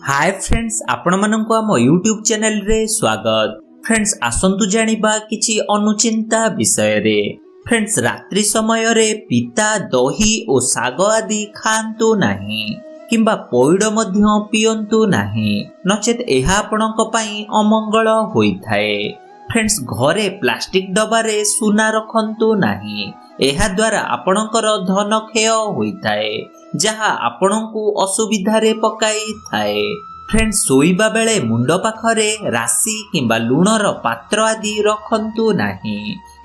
ହାଏ friends, ଆପଣମାନଙ୍କୁ ଆମ YouTube ଚ୍ୟାନେଲରେ ସ୍ୱାଗତ। ଫ୍ରେଣ୍ଡସ୍, ଆସନ୍ତୁ ଜାଣିବା କିଛି ଅନୁଚିନ୍ତା ବିଷୟରେ। ଫ୍ରେଣ୍ଡସ୍, ରାତ୍ରି ସମୟରେ ପିତା, ଦହି ଓ ଶାଗ ଆଦି ଖାଆନ୍ତୁ ନାହିଁ କିମ୍ବା ପଇଡ଼ ମଧ୍ୟ ପିଅନ୍ତୁ ନାହିଁ, ନଚେତ୍ ଏହା ଆପଣଙ୍କ ପାଇଁ ଅମଙ୍ଗଳ ହୋଇଥାଏ। ଫ୍ରେଣ୍ଡସ୍, ଘରେ ପ୍ଲାଷ୍ଟିକ ଡବାରେ ସୁନା ରଖନ୍ତୁ ନାହିଁ, ଏହାଦ୍ୱାରା ଆପଣଙ୍କର ଧନ କ୍ଷୟ ହୋଇଥାଏ, ଯାହା ଆପଣଙ୍କୁ ଅସୁବିଧାରେ ପକାଇଥାଏ। ଫ୍ରେଣ୍ଡସ୍, ଶୋଇବା ବେଳେ ମୁଣ୍ଡ ପାଖରେ ରାଶି କିମ୍ବା ଲୁଣର ପାତ୍ର ଆଦି ରଖନ୍ତୁ ନାହିଁ,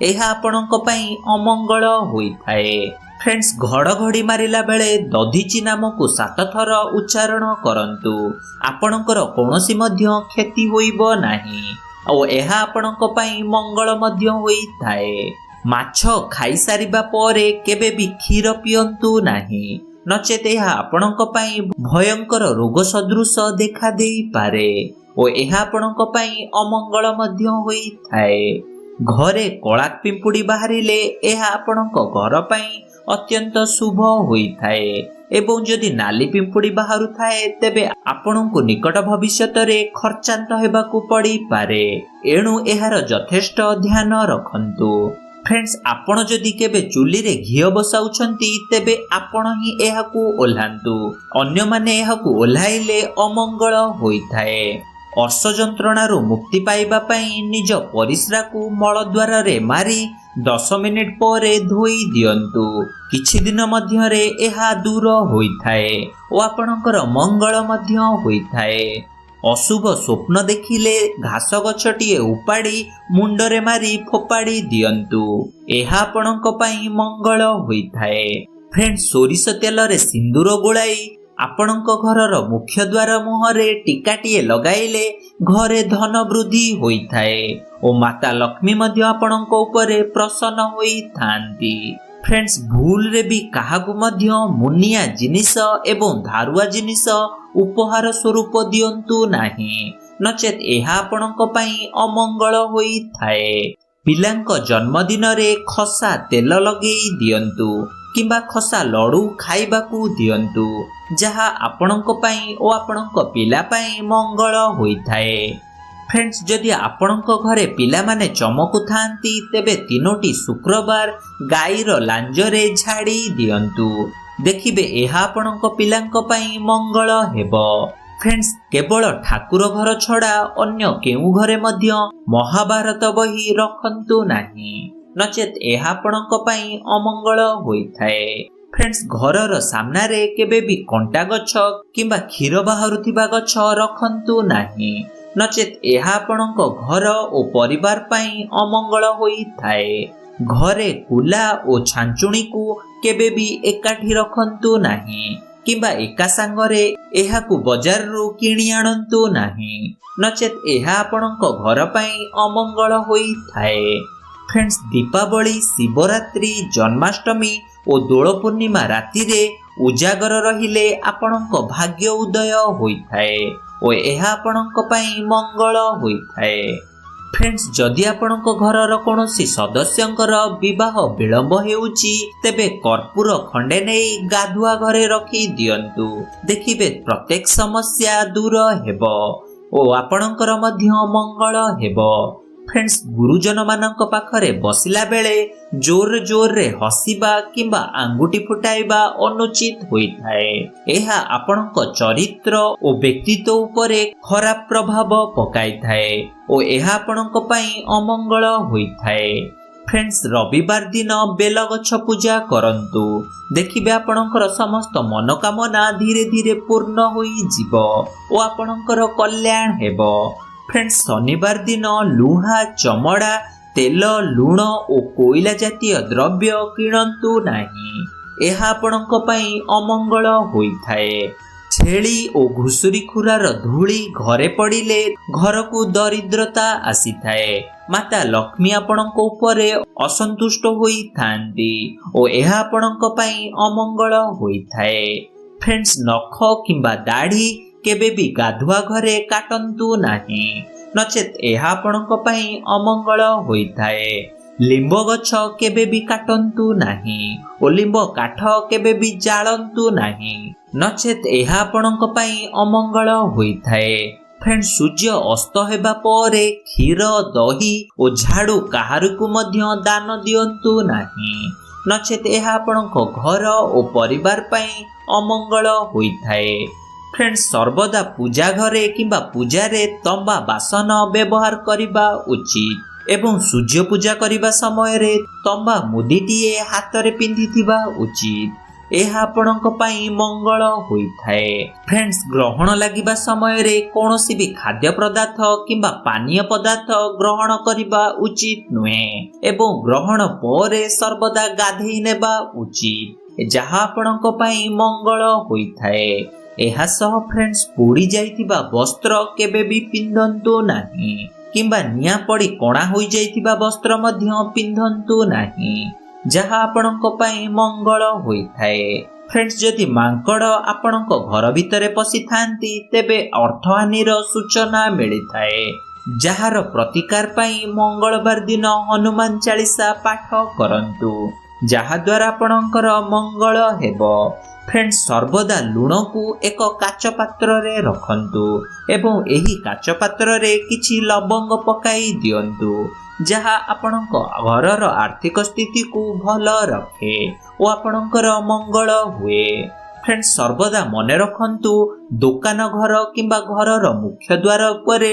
ଏହା ଆପଣଙ୍କ ପାଇଁ ଅମଙ୍ଗଳ ହୋଇଥାଏ। ଫ୍ରେଣ୍ଡସ୍, ଘଡ଼ଘଡ଼ି ମାରିଲା ବେଳେ ଦଧିଚି ନାମକୁ 7 ଥର ଉଚ୍ଚାରଣ କରନ୍ତୁ, ଆପଣଙ୍କର କୌଣସି ମଧ୍ୟ କ୍ଷତି ହୋଇବ ନାହିଁ ଆଉ ଏହା ଆପଣଙ୍କ ପାଇଁ ମଙ୍ଗଳ ମଧ୍ୟ ହୋଇଥାଏ। ମାଛ ଖାଇସାରିବା ପରେ କେବେ ବି କ୍ଷୀର ପିଅନ୍ତୁ ନାହିଁ, ନଚେତ୍ ଏହା ଆପଣଙ୍କ ପାଇଁ ଭୟଙ୍କର ରୋଗ ସଦୃଶ ଦେଖା ଦେଇପାରେ ଓ ଏହା ଆପଣଙ୍କ ପାଇଁ ଅମଙ୍ଗଳ ମଧ୍ୟ ହୋଇଥାଏ। ଘରେ କଳା ପିମ୍ପୁଡ଼ି ବାହାରିଲେ ଏହା ଆପଣଙ୍କ ଘର ପାଇଁ ଅତ୍ୟନ୍ତ ଶୁଭ ହୋଇଥାଏ ଏବଂ ଯଦି ନାଲି ପିମ୍ପୁଡ଼ି ବାହାରୁଥାଏ ତେବେ ଆପଣଙ୍କୁ ନିକଟ ଭବିଷ୍ୟତରେ ଖର୍ଚ୍ଚାନ୍ତ ହେବାକୁ ପଡ଼ିପାରେ, ଏଣୁ ଏହାର ଯଥେଷ୍ଟ ଧ୍ୟାନ ରଖନ୍ତୁ। ଫ୍ରେଣ୍ଡସ୍, ଆପଣ ଯଦି କେବେ ଚୁଲିରେ ଘିଅ ବସାଉଛନ୍ତି ତେବେ ଆପଣ ହିଁ ଏହାକୁ ଓହ୍ଲାନ୍ତୁ, ଅନ୍ୟମାନେ ଏହାକୁ ଓହ୍ଲାଇଲେ ଅମଙ୍ଗଳ ହୋଇଥାଏ। ଅର୍ଶ ଯନ୍ତ୍ରଣାରୁ ମୁକ୍ତି ପାଇବା ପାଇଁ ନିଜ ପରିସ୍ରାକୁ ମଳଦ୍ୱାରରେ ମାରି 10 ମିନିଟ୍ ପରେ ଧୋଇ ଦିଅନ୍ତୁ। କିଛି ଦିନ ମଧ୍ୟରେ ଏହା ଦୂର ହୋଇଥାଏ ଓ ଆପଣଙ୍କର ମଙ୍ଗଳ ମଧ୍ୟ ହୋଇଥାଏ। ଅଶୁଭ ସ୍ୱପ୍ନ ଦେଖିଲେ ଘାସ ଗଛଟିଏ ଉପାଡ଼ି ମୁଣ୍ଡରେ ମାରି ଫୋପାଡ଼ି ଦିଅନ୍ତୁ, ଏହା ଆପଣଙ୍କ ପାଇଁ ମଙ୍ଗଳ ହୋଇଥାଏ। ଫ୍ରେଣ୍ଡ, ସୋରିଷ ତେଲରେ ସିନ୍ଦୁର ଗୋଳାଇ ଆପଣଙ୍କ ଘରର ମୁଖ୍ୟ ଦ୍ୱାର ମୁହଁରେ ଟିକାଟିଏ ଲଗାଇଲେ ଘରେ ଧନ ବୃଦ୍ଧି ହୋଇଥାଏ ଓ ମାତା ଲକ୍ଷ୍ମୀ ମଧ୍ୟ ଆପଣଙ୍କ ଉପରେ ପ୍ରସନ୍ନ ହୋଇଥାନ୍ତି। ଫ୍ରେଣ୍ଡସ୍, ଭୁଲରେ ବି କାହାକୁ ମଧ୍ୟ ମୁନିଆ ଜିନିଷ ଏବଂ ଧାରୁଆ ଜିନିଷ ଉପହାର ସ୍ୱରୂପ ଦିଅନ୍ତୁ ନାହିଁ, ନଚେତ୍ ଏହା ଆପଣଙ୍କ ପାଇଁ ଅମଙ୍ଗଳ ହୋଇଥାଏ। ପିଲାଙ୍କ ଜନ୍ମଦିନରେ ଖସା ତେଲ ଲଗେଇ ଦିଅନ୍ତୁ କିମ୍ବା ଖସା ଲଡ଼ୁ ଖାଇବାକୁ ଦିଅନ୍ତୁ, ଯାହା ଆପଣଙ୍କ ପାଇଁ ଓ ଆପଣଙ୍କ ପିଲା ପାଇଁ ମଙ୍ଗଳ ହୋଇଥାଏ। ଫ୍ରେଣ୍ଡସ୍, ଯଦି ଆପଣଙ୍କ ଘରେ ପିଲାମାନେ ଚମକୁଥାନ୍ତି ତେବେ 3ଟି ଶୁକ୍ରବାର ଗାଈର ଲାଞ୍ଜରେ ଝାଡ଼ି ଦିଅନ୍ତୁ, ଦେଖିବେ ଏହା ଆପଣଙ୍କ ପିଲାଙ୍କ ପାଇଁ ମଙ୍ଗଳ ହେବ। ଫ୍ରେଣ୍ଡସ୍, କେବଳ ଠାକୁର ଘର ଛଡ଼ା ଅନ୍ୟ କେଉଁ ଘରେ ମଧ୍ୟ ମହାଭାରତ ବହି ରଖନ୍ତୁ ନାହିଁ, ନଚେତ୍ ଏହା ଆପଣଙ୍କ ପାଇଁ ଅମଙ୍ଗଳ ହୋଇଥାଏ। ଫ୍ରେଣ୍ଡସ୍, ଘରର ସାମ୍ନାରେ କେବେ ବି କଣ୍ଟା ଗଛ କିମ୍ବା କ୍ଷୀର ବାହାରୁଥିବା ଗଛ ରଖନ୍ତୁ ନାହିଁ, ନଚେତ୍ ଏହା ଆପଣଙ୍କ ଘର ଓ ପରିବାର ପାଇଁ ଅମଙ୍ଗଳ ହୋଇଥାଏ। ଘରେ କୁଲା ଓ ଛାଞ୍ଚୁଣିକୁ କେବେ ବି ଏକାଠି ରଖନ୍ତୁ ନାହିଁ କିମ୍ବା ଏକା ସାଙ୍ଗରେ ଏହାକୁ ବଜାରରୁ କିଣି ଆଣନ୍ତୁ ନାହିଁ, ନଚେତ୍ ଏହା ଆପଣଙ୍କ ଘର ପାଇଁ ଅମଙ୍ଗଳ ହୋଇଥାଏ। ଫ୍ରେଣ୍ଡସ୍, ଦୀପାବଳି, ଶିବରାତ୍ରି, ଜନ୍ମାଷ୍ଟମୀ ଓ ଦୋଳ ପୂର୍ଣ୍ଣିମା ରାତିରେ ଉଜାଗର ରହିଲେ ଆପଣଙ୍କ ଭାଗ୍ୟ ଉଦୟ ହୋଇଥାଏ ଓ ଏହା ଆପଣଙ୍କ ପାଇଁ ମଙ୍ଗଳ ହୋଇଥାଏ। ଫ୍ରେଣ୍ଡସ୍, ଯଦି ଆପଣଙ୍କ ଘରର କୌଣସି ସଦସ୍ୟଙ୍କର ବିବାହ ବିଳମ୍ବ ହେଉଛି ତେବେ କର୍ପୂର ଖଣ୍ଡେ ନେଇ ଗାଧୁଆ ଘରେ ରଖି ଦିଅନ୍ତୁ, ଦେଖିବେ ପ୍ରତ୍ୟେକ ସମସ୍ୟା ଦୂର ହେବ ଓ ଆପଣଙ୍କର ମଧ୍ୟ ମଙ୍ଗଳ ହେବ। ଫ୍ରେଣ୍ଡସ୍, ଗୁରୁଜନମାନଙ୍କ ପାଖରେ ବସିଲା ବେଳେ ଜୋରରେ ଜୋରରେ ହସିବା କିମ୍ବା ଆଙ୍ଗୁଠି ଫୁଟାଇବା ଅନୁଚିତ ହୋଇଥାଏ। ଏହା ଆପଣଙ୍କ ଚରିତ୍ର ଓ ବ୍ୟକ୍ତିତ୍ୱ ଉପରେ ଖରାପ ପ୍ରଭାବ ପକାଇଥାଏ ଓ ଏହା ଆପଣଙ୍କ ପାଇଁ ଅମଙ୍ଗଳ ହୋଇଥାଏ। ଫ୍ରେଣ୍ଡସ୍, ରବିବାର ଦିନ ବେଲଗଛ ପୂଜା କରନ୍ତୁ, ଦେଖିବେ ଆପଣଙ୍କର ସମସ୍ତ ମନୋକାମନା ଧୀରେ ଧୀରେ ପୂର୍ଣ୍ଣ ହୋଇଯିବ ଓ ଆପଣଙ୍କର କଲ୍ୟାଣ ହେବ। ଫ୍ରେଣ୍ଡସ୍, ଶନିବାର ଦିନ ଲୁହା, ଚମଡ଼ା, ତେଲ, ଲୁଣ ଓ କୋଇଲା ଜାତୀୟ ଦ୍ରବ୍ୟ କିଣନ୍ତୁ ନାହିଁ, ଏହା ଆପଣଙ୍କ ପାଇଁ ଅମଙ୍ଗଳ ହୋଇଥାଏ। ଛେଳି ଓ ଘୁଷୁରୀ ଖୁରାର ଧୂଳି ଘରେ ପଡ଼ିଲେ ଘରକୁ ଦରିଦ୍ରତା ଆସିଥାଏ। ମାତା ଲକ୍ଷ୍ମୀ ଆପଣଙ୍କ ଉପରେ ଅସନ୍ତୁଷ୍ଟ ହୋଇଥାନ୍ତି ଓ ଏହା ଆପଣଙ୍କ ପାଇଁ ଅମଙ୍ଗଳ ହୋଇଥାଏ। ଫ୍ରେଣ୍ଡସ୍, ନଖ କିମ୍ବା ଦାଢ଼ି କେବେ ବି ଗାଧୁଆ ଘରେ କାଟନ୍ତୁ ନାହିଁ, ନଚେତ୍ ଏହା ଆପଣଙ୍କ ପାଇଁ ଅମଙ୍ଗଳ ହୋଇଥାଏ। ଲିମ୍ବ ଗଛ କେବେ ବି କାଟନ୍ତୁ ନାହିଁ ଓ ଲିମ୍ବ କାଠ କେବେ ବି ଜାଳନ୍ତୁ ନାହିଁ, ନଚେତ୍ ଏହା ଆପଣଙ୍କ ପାଇଁ ଅମଙ୍ଗଳ ହୋଇଥାଏ। ଫ୍ରେଣ୍ଡ, ସୂର୍ଯ୍ୟ ଅସ୍ତ ହେବା ପରେ କ୍ଷୀର, ଦହି ଓ ଝାଡୁ କାହାରିକୁ ମଧ୍ୟ ଦାନ ଦିଅନ୍ତୁ ନାହିଁ, ନଚେତ୍ ଏହା ଆପଣଙ୍କ ଘର ଓ ପରିବାର ପାଇଁ ଅମଙ୍ଗଳ ହୋଇଥାଏ। ଫ୍ରେଣ୍ଡ, ସର୍ବଦା ପୂଜା ଘରେ କିମ୍ବା ପୂଜାରେ ତମ୍ବା ବାସନ ବ୍ୟବହାର କରିବା ଉଚିତ ଏବଂ ସୂର୍ଯ୍ୟ ପୂଜା କରିବା ସମୟରେ ତମ୍ବା ମୁଦିଟିଏ ହାତରେ ପିନ୍ଧିଥିବା ଉଚିତ। ଏହା ଆପଣଙ୍କ ପାଇଁ ମଙ୍ଗଳ ହୋଇଥାଏ। ଫ୍ରେଣ୍ଡସ୍, ଗ୍ରହଣ ଲାଗିବା ସମୟରେ କୌଣସି ବି ଖାଦ୍ୟ ପଦାର୍ଥ କିମ୍ବା ପାନୀୟ ପଦାର୍ଥ ଗ୍ରହଣ କରିବା ଉଚିତ ନୁହେଁ ଏବଂ ଗ୍ରହଣ ପରେ ସର୍ବଦା ଗାଧେଇ ନେବା ଉଚିତ, ଯାହା ଆପଣଙ୍କ ପାଇଁ ମଙ୍ଗଳ ହୋଇଥାଏ। ଏହା ସହ ଫ୍ରେଣ୍ଡସ୍, ପୋଡ଼ି ଯାଇଥିବା ବସ୍ତ୍ର କେବେ ବି ପିନ୍ଧନ୍ତୁ ନାହିଁ କିମ୍ବା ନିଆଁ ପଡ଼ି କଣା ହୋଇଯାଇଥିବା ବସ୍ତ୍ର ମଧ୍ୟ ପିନ୍ଧନ୍ତୁ ନାହିଁ, ଯାହା ଆପଣଙ୍କ ପାଇଁ ମଙ୍ଗଳ ହୋଇଥାଏ। ଫ୍ରେଣ୍ଡସ୍, ଯଦି ମାଙ୍କଡ଼ ଆପଣଙ୍କ ଘର ଭିତରେ ପଶିଥାନ୍ତି ତେବେ ଅର୍ଥହାନିର ସୂଚନା ମିଳିଥାଏ, ଯାହାର ପ୍ରତିକାର ପାଇଁ ମଙ୍ଗଳବାର ଦିନ ହନୁମାନ ଚାଳିଶା ପାଠ କରନ୍ତୁ, ଯାହାଦ୍ୱାରା ଆପଣଙ୍କର ମଙ୍ଗଳ ହେବ। ଫ୍ରେଣ୍ଡ, ସର୍ବଦା ଲୁଣକୁ ଏକ କାଚ ପାତ୍ରରେ ରଖନ୍ତୁ ଏବଂ ଏହି କାଚ ପାତ୍ରରେ କିଛି ଲବଙ୍ଗ ପକାଇ ଦିଅନ୍ତୁ, ଯାହା ଆପଣଙ୍କ ଘରର ଆର୍ଥିକ ସ୍ଥିତିକୁ ଭଲ ରଖେ ଓ ଆପଣଙ୍କର ମଙ୍ଗଳ ହୁଏ। ଫ୍ରେଣ୍ଡ, ସର୍ବଦା ମନେ ରଖନ୍ତୁ, ଦୋକାନ ଘର କିମ୍ବା ଘରର ମୁଖ୍ୟ ଦ୍ୱାର ଉପରେ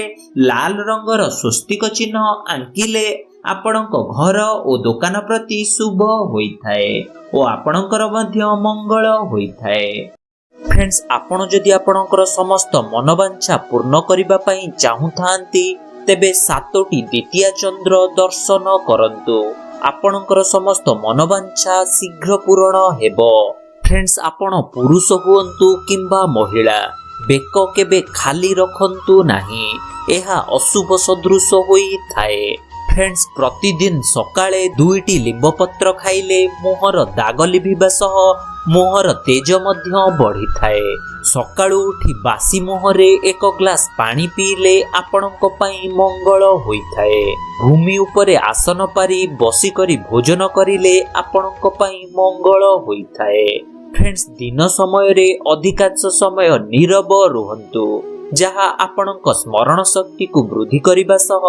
ଲାଲ ରଙ୍ଗର ସ୍ୱସ୍ତିକ ଚିହ୍ନ ଆଙ୍କିଲେ ଆପଣଙ୍କ ଘର ଓ ଦୋକାନ ପ୍ରତି ଶୁଭ ହୋଇଥାଏ ଓ ଆପଣଙ୍କର ମଧ୍ୟ ମଙ୍ଗଳ ହୋଇଥାଏ। ଫ୍ରେଣ୍ଡସ୍, ଆପଣ ଯଦି ଆପଣଙ୍କର ସମସ୍ତ ମନବାଞ୍ଛା ପୂର୍ଣ୍ଣ କରିବା ପାଇଁ ଚାହୁଁଥାନ୍ତି ତେବେ 7ଟି ଦ୍ୱିତୀୟ ଚନ୍ଦ୍ର ଦର୍ଶନ କରନ୍ତୁ, ଆପଣଙ୍କର ସମସ୍ତ ମନବାଞ୍ଛା ଶୀଘ୍ର ପୂରଣ ହେବ। ଫ୍ରେଣ୍ଡସ୍, ଆପଣ ପୁରୁଷ ହୁଅନ୍ତୁ କିମ୍ବା ମହିଳା, ବେକ କେବେ ଖାଲି ରଖନ୍ତୁ ନାହିଁ, ଏହା ଅଶୁଭ ସଦୃଶ ହୋଇଥାଏ। ଫ୍ରେଣ୍ଡସ୍, ପ୍ରତିଦିନ ସକାଳେ 2ଟି ଲିମ୍ବପତ୍ର ଖାଇଲେ ମୁହଁର ଦାଗ ଲିଭିବା ସହ ମୁହଁର ତେଜ ମଧ୍ୟ ବଢ଼ିଥାଏ। ସକାଳୁ ଉଠି ବାସି ମୁହଁରେ 1 ଗ୍ଲାସ ପାଣି ପିଇଲେ ଆପଣଙ୍କ ପାଇଁ ମଙ୍ଗଳ ହୋଇଥାଏ। ଭୂମି ଉପରେ ଆସନ ପାରି ବସିକରି ଭୋଜନ କରିଲେ ଆପଣଙ୍କ ପାଇଁ ମଙ୍ଗଳ ହୋଇଥାଏ। ଫ୍ରେଣ୍ଡସ୍, ଦିନ ସମୟରେ ଅଧିକାଂଶ ସମୟ ନୀରବ ରୁହନ୍ତୁ, ଯାହା ଆପଣଙ୍କ ସ୍ମରଣ ଶକ୍ତିକୁ ବୃଦ୍ଧି କରିବା ସହ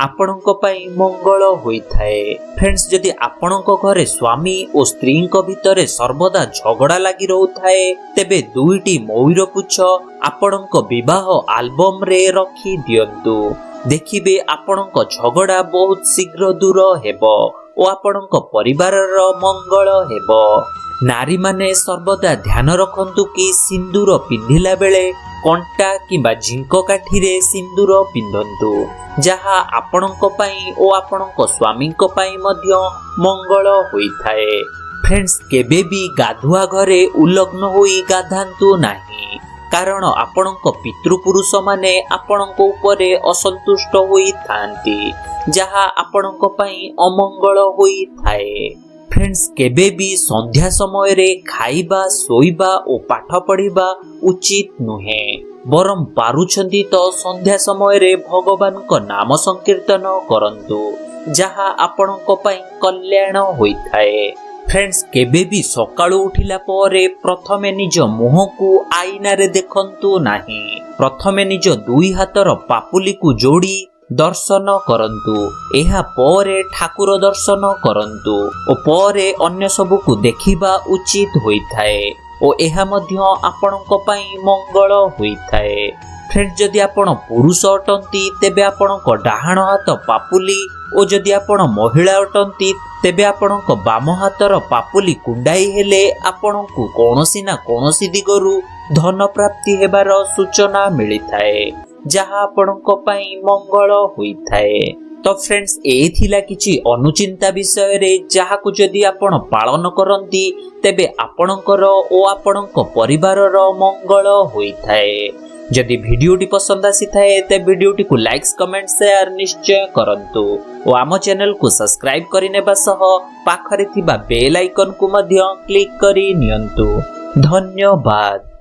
ଆପଣଙ୍କ ପାଇଁ ମଙ୍ଗଳ ହୋଇଥାଏ। ଫ୍ରେଣ୍ଡସ୍, ଯଦି ଆପଣଙ୍କ ଘରେ ସ୍ୱାମୀ ଓ ସ୍ତ୍ରୀଙ୍କ ଭିତରେ ସର୍ବଦା ଝଗଡ଼ା ଲାଗି ରହୁଥାଏ ତେବେ 2ଟି ମୟୂର ପୁଚ୍ଛ ଆପଣଙ୍କ ବିବାହ ଆଲବମରେ ରଖି ଦିଅନ୍ତୁ। ଦେଖିବେ ଆପଣଙ୍କ ଝଗଡ଼ା ବହୁତ ଶୀଘ୍ର ଦୂର ହେବ ଓ ଆପଣଙ୍କ ପରିବାରର ମଙ୍ଗଳ ହେବ। ନାରୀମାନେ ସର୍ବଦା ଧ୍ୟାନ ରଖନ୍ତୁ କି ସିନ୍ଦୁର ପିନ୍ଧିଲା ବେଳେ କଣ୍ଟା କିମ୍ବା ଝିଙ୍କ କାଠିରେ ସିନ୍ଦୁର ପିନ୍ଧନ୍ତୁ, ଯାହା ଆପଣଙ୍କ ପାଇଁ ଓ ଆପଣଙ୍କ ସ୍ୱାମୀଙ୍କ ପାଇଁ ମଧ୍ୟ ମଙ୍ଗଳ ହୋଇଥାଏ। ଫ୍ରେଣ୍ଡସ୍, କେବେ ବି ଗାଧୁଆ ଘରେ ଉଲଗ୍ନ ହୋଇ ଗାଧାନ୍ତୁ ନାହିଁ, କାରଣ ଆପଣଙ୍କ ପିତୃପୁରୁଷମାନେ ଆପଣଙ୍କ ଉପରେ ଅସନ୍ତୁଷ୍ଟ ହୋଇଥାନ୍ତି, ଯାହା ଆପଣଙ୍କ ପାଇଁ ଅମଙ୍ଗଳ ହୋଇଥାଏ। ଫ୍ରେଣ୍ଡସ୍, କେବେ ବି ସନ୍ଧ୍ୟା ସମୟରେ ଖାଇବା, ଶୋଇବା ଓ ପାଠ ପଢ଼ିବା ଉଚିତ ନୁହେଁ, ବରଂ ପାରୁଛନ୍ତି ତ ସନ୍ଧ୍ୟା ସମୟରେ ଭଗବାନଙ୍କ ନାମ ସଂକୀର୍ତ୍ତନ କରନ୍ତୁ, ଯାହା ଆପଣଙ୍କ ପାଇଁ କଲ୍ୟାଣ ହୋଇଥାଏ। ଫ୍ରେଣ୍ଡସ୍, କେବେ ବି ସକାଳୁ ଉଠିଲା ପରେ ପ୍ରଥମେ ନିଜ ମୁହଁକୁ ଆଇନାରେ ଦେଖନ୍ତୁ ନାହିଁ। ପ୍ରଥମେ ନିଜ 2 ହାତର ପାପୁଲିକୁ ଯୋଡ଼ି ଦର୍ଶନ କରନ୍ତୁ, ଏହା ପରେ ଠାକୁର ଦର୍ଶନ କରନ୍ତୁ ଓ ପରେ ଅନ୍ୟ ସବୁକୁ ଦେଖିବା ଉଚିତ ହୋଇଥାଏ ଓ ଏହା ମଧ୍ୟ ଆପଣଙ୍କ ପାଇଁ ମଙ୍ଗଳ ହୋଇଥାଏ। ଫ୍ରେଣ୍ଡ, ଯଦି ଆପଣ ପୁରୁଷ ଅଟନ୍ତି ତେବେ ଆପଣଙ୍କ ଡାହାଣ ହାତ ପାପୁଲି ଓ ଯଦି ଆପଣ ମହିଳା ଅଟନ୍ତି ତେବେ ଆପଣଙ୍କ ବାମ ହାତର ପାପୁଲି କୁଣ୍ଡାଇ ହେଲେ ଆପଣଙ୍କୁ କୌଣସି ନା କୌଣସି ଦିଗରୁ ଧନ ପ୍ରାପ୍ତି ହେବାର ସୂଚନା ମିଳିଥାଏ, ଯାହା ଆପଣଙ୍କ ପାଇଁ ମଙ୍ଗଳ ହୋଇଥାଏ। ତ ଫ୍ରେଣ୍ଡସ୍, ଏ ଥିଲା କିଛି ଅନୁଚିନ୍ତା ବିଷୟରେ, ଯାହାକୁ ଯଦି ଆପଣ ପାଳନ କରନ୍ତି ତେବେ ଆପଣଙ୍କର ଓ ଆପଣଙ୍କ ପରିବାରର ମଙ୍ଗଳ ହୋଇଥାଏ। ଯଦି ଭିଡ଼ିଓଟି ପସନ୍ଦ ଆସିଥାଏ ତେବେ ଭିଡ଼ିଓଟିକୁ ଲାଇକ୍ସ, କମେଣ୍ଟ, ସେୟାର ନିଶ୍ଚୟ କରନ୍ତୁ ଓ ଆମ ଚ୍ୟାନେଲକୁ ସବସ୍କ୍ରାଇବ କରିନେବା ସହ ପାଖରେ ଥିବା ବେଲ୍ ଆଇକନ୍କୁ ମଧ୍ୟ କ୍ଲିକ୍ କରି ନିଅନ୍ତୁ। ଧନ୍ୟବାଦ।